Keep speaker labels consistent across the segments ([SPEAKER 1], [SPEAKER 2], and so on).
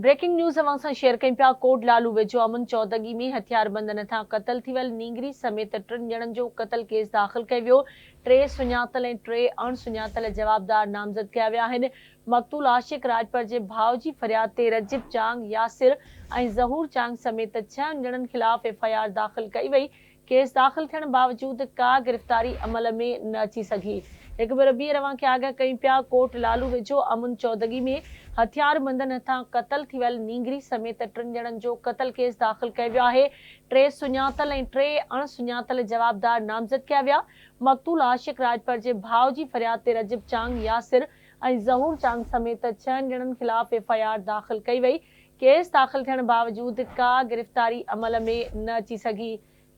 [SPEAKER 1] Breaking news اوهان سان share ڪيون پيا ڪوٽ لالو ويجهو امن چودڳي ۾ هٿياربندن هٿان قتل ٿي ويل نينگري سميت ٽن ڄڻن جو قتل ڪيس داخل ڪيو ويو ٽي سڃاتل ۽ ٽي اڻ سڃاتل جوابدار نامزد ڪيا ويا آهن مقتول عاشق راڄپر جي ڀاء جي فرياد تي رجب چانگ ياسر ۽ ظهور چانگ سميت ڇهن ڄڻن خلاف ايف I R داخل ڪئي وئي ڪيس داخل ٿيڻ باوجود ڪا گرفتاري عمل ۾ نه اچي سگهي. هڪ ڀيرو ٻيهر اوهان کي آگاهه ڪيون پيا ڪوٽ لالو ويجهو امن چودڳي ۾ هٿياربندن هٿان قتل ٿي ويل نينگري سميت ٽن ڄڻن جو قتل ڪيس داخل ڪيو ويو آهي. ٽي سڃاتل ۽ ٽي اڻ سڃاتل جوابدار نامزد ڪيا ويا. مقتول عاشق راڄپر جي ڀاء جي فرياد تي رجب چانگ، ياسر ۽ ظهور چانگ سميت ڇهن ڄڻن خلاف ايف I R داخل ڪئي وئي. ڪيس داخل ٿيڻ باوجود ڪا گرفتاري عمل ۾ نه اچي سگهي.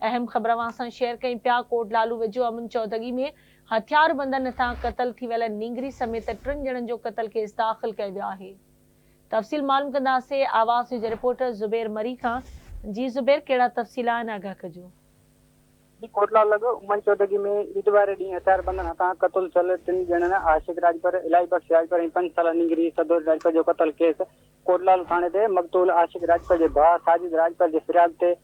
[SPEAKER 1] اهم خبر اوهان سان شيئر ڪيون پيا ڪوٽ لالو ويجهو امن چودڳي ۾ هٿياربندن هٿان قتل ٿي ويل نينگري سميت ٽن ڄڻن جو قتل ڪيس داخل ڪيو ويو آهي. تفصيل معلوم ڪنداسين آواز نيوز جي رپورٽر زبير مري کان. جي زبير ڪهڙا تفصيل آهن آگاهه ڪجو.
[SPEAKER 2] جي ڪوٽلا لڳ امن چودڳي ۾ عيد واري ڏينهن هٿياربندن هٿان قتل ٿيل ٽن ڄڻن عاشق راڄپر، الاهي بخش راڄپر ۽ پنج سالا نينگري سدوري راڄپر جو قتل ڪيس ڪوٽلالو ٿاڻي تي مقتول عاشق راڄپر جي ڀاء ساجد راڄپر جي فرياد تي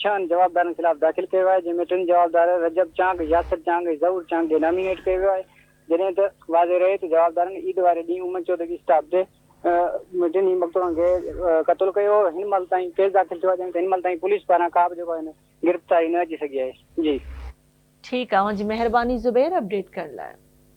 [SPEAKER 2] ڇهن جوابدارن خلاف داخل ڪيو آهي جنهن ۾ ٽن جوابدار رجب چانگ، ياسر چانگ ۽ ظهور چانگ کي نامينيٽ ڪيو ويو آهي جڏهن ته واضح رهي ته جوابدارن عيد واري ڏينهن امن چودڳي اسٽاپ تي ٽنهي مقتولن کي قتل ڪيو هو هن مهل تائين ڪيس داخل ٿيو آهي جڏهن ته هن مهل تائين پوليس پاران ڪا به جيڪو آهي گرفتاري نه اچي سگهي آهي جي.
[SPEAKER 1] ٺيڪ آ اوهان جي مهرباني زبير اپڊيٽ ڪرڻ لاء.